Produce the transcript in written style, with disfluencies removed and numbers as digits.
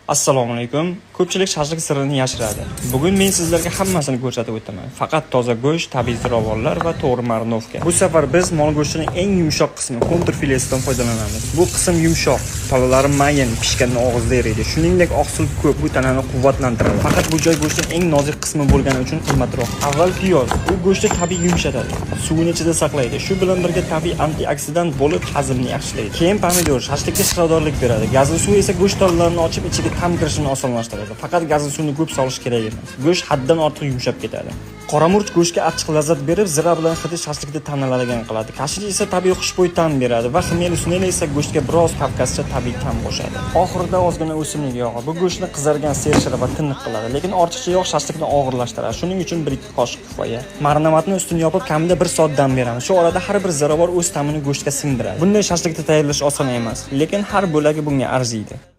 Assalomu alaykum. Ko'pchilik shashlik sirini yashiradi. Bugun men sizlarga hammasini ko'rsatib o'taman. Faqat toza go'sht, tabiiy ziravorlar va to'g'ri marinovka. Bu safar biz mol go'shtining eng yumshoq qismi kontrfilesidan foydalanamiz. Bu qism yumshoq, tolalari mayin, pishganda og'izda eriydi. Shuningdek, oqsil ko'p, bu tanani quvvatlantiradi. Faqat bu joy go'shtning eng nozik qismi bo'lgani uchun qimmatroq. Avval piyoz. Bu go'shtni tabiiy yumshatadi. Suvini ichida saqlaydi. Shu bilan birga tabiiy antioksidant bo'lib hazmni yaxshilaydi. Keyin pomidor shashlikka shiradorlik beradi. Gazli suv esa go'sht tolalarini ochib, ichiga ta'm kirishini osonlashtiradi. Faqat gazli suvni ko'p solish kerak emas. Go'sht haddan ortiq yumshab ketadi. Qora murch go'shtga achchiq lazzat berib, zira bilan hidi shashlikni taniladigan qiladi. Kashir esa tabiiy xushbo'y ta'm beradi va хмели сунели esa go'shtga biroz kavkazcha tabiiy ta'm qo'shadi. Oxirida ozgina o'simlik yog'i. Bu go'shtni qizargan, sershira va tiniq qiladi, lekin ortiqcha yog' shashlikni og'irlashtiradi. Shuning uchun 1-2 qoshiq kifoya. Marinovatni ustini yopib, kamida 1 soat dam beramiz. Shu orada har bir ziravor o'z ta'mini go'shtga singdiradi. Bunday shashlikni tayyorlash oson emas, lekin har bo'lagi bunga arziydi.